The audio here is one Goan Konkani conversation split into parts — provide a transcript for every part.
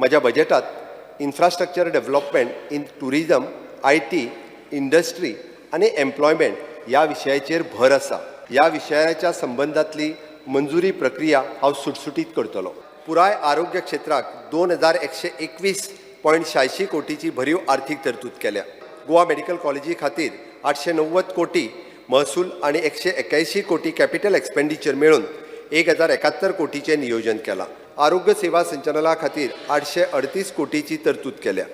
म्हज्या बजेटात infrastructure development in tourism, IT, industry आनी एम्प्लॉयमेंट ह्या विशयाचेर भर आसा. ह्या विशयाच्या संबंदांतली मंजुरी प्रक्रिया हांव सुटसुटीत करतलो. पुराय आरोग्य क्षेत्राक 2121.86 कोटीची भरीव आर्थीक तरतूद केल्या. गोवा मेडिकल कॉलेजी खातीर 890 कोटी महसूल आनी 181 कोटी कॅपिटल एक्सपेंडिचर मेळून 1071 कोटीचें नियोजन केलां. आरोग्य सेवा संचालना खातीर 838 कोटीची तरतूद केल्या.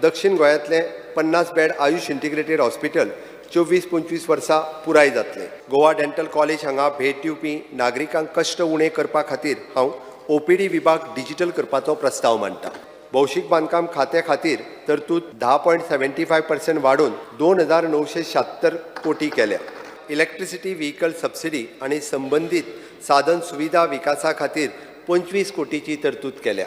दक्षिण गोंयांतलें 50 बेड आयुष इंटिग्रेटेड हॉस्पिटल 24-25 वर्सां पुराय जातलें. गोवा डेंटल कॉलेज हांगा भेट दिवपी नागरिकांक कश्ट उणें करपा खातीर हांव ओपीडी विभाग डिजिटल करपाचो प्रस्ताव मांडटा. भौशीक बांदकाम खात्या खातीर तरतूद 10.75% वाडोवन 2976 कोटी केल्या. इलेक्ट्रिसिटी व्हिकल सबसिडी आनी संबंदीत साधन सुविधा विकासा खातीर 25 कोटीची तरतूद केल्या.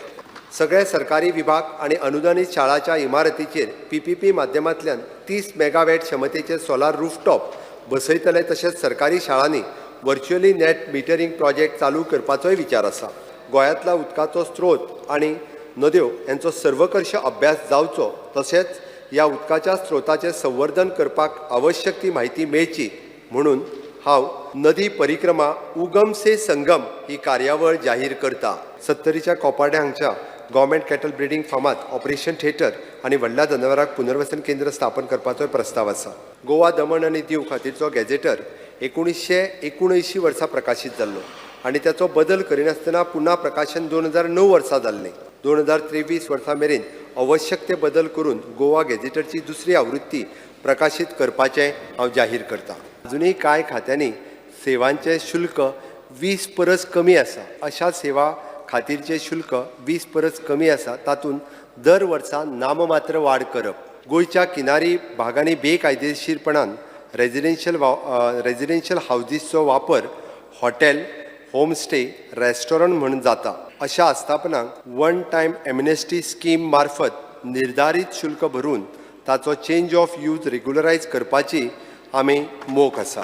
सगळे सरकारी विभाग आनी अनुदानीत शाळाच्या इमारतीचेर पीपीपी माध्यमांतल्यान 30 मेगावॅट क्षमतेचे सोलार रुफटॉप बसयतले. तशेंच सरकारी शाळांनी व्हर्च्युअली नेट मिटरींग प्रोजेक्ट चालू करपाचोय विचार आसा. गोंयांतला उदकाचो स्रोत आनी नद्यो यांचो सर्वकर्श अभ्यास जावचो, तशेंच ह्या उदकाच्या स्रोताचें संवर्धन करपाक आवश्यक ती म्हायती मेळची म्हणून हांव नदी परिक्रमा उगम से संगम ही कार्यावळ जाहीर करता. सत्तरीच्या कोपार्डे हांगच्या गव्हर्मेंट कॅटल ब्रिडींग फार्मात ऑपरेशन थिएटर आनी व्हडल्या जनावरांक पुनर्वसन केंद्र स्थापन करपाचोय प्रस्ताव आसा. गोवा, दमण आनी दीव खातीरचो गॅझेटर 1979 वर्सा प्रकाशीत जाल्लो आनी ताचो बदल करिनासतना पुन्हा प्रकाशन 2009 वर्सा जाल्लें. 2023 वर्सा मेरेन आवश्यक ते बदल करून गोवा गॅझेटरची दुसरी आवृत्ती प्रकाशीत करपाचें हांव जाहीर करता. अजुनूय कांय खात्यांनी सेवांचें शुल्क 20 परस कमी आसा. अशा सेवा खातीरचें शुल्क 20 परस कमी आसा, तातूंत दर वर्सा नाममात्र वाड करप. गोंयच्या किनारी भागांनी बेकायदेशीरपणान रेजिडेन्शियल हावजीसचो वापर हॉटेल, होमस्टे, रेस्टॉरंट म्हूण जाता. अशा आस्थापनांक वन टायम एमनेस्टी स्कीम मार्फत निर्धारीत शुल्क भरून ताचो चेंज ऑफ यूज रेग्युलरायज करपाची आमी मोख आसा.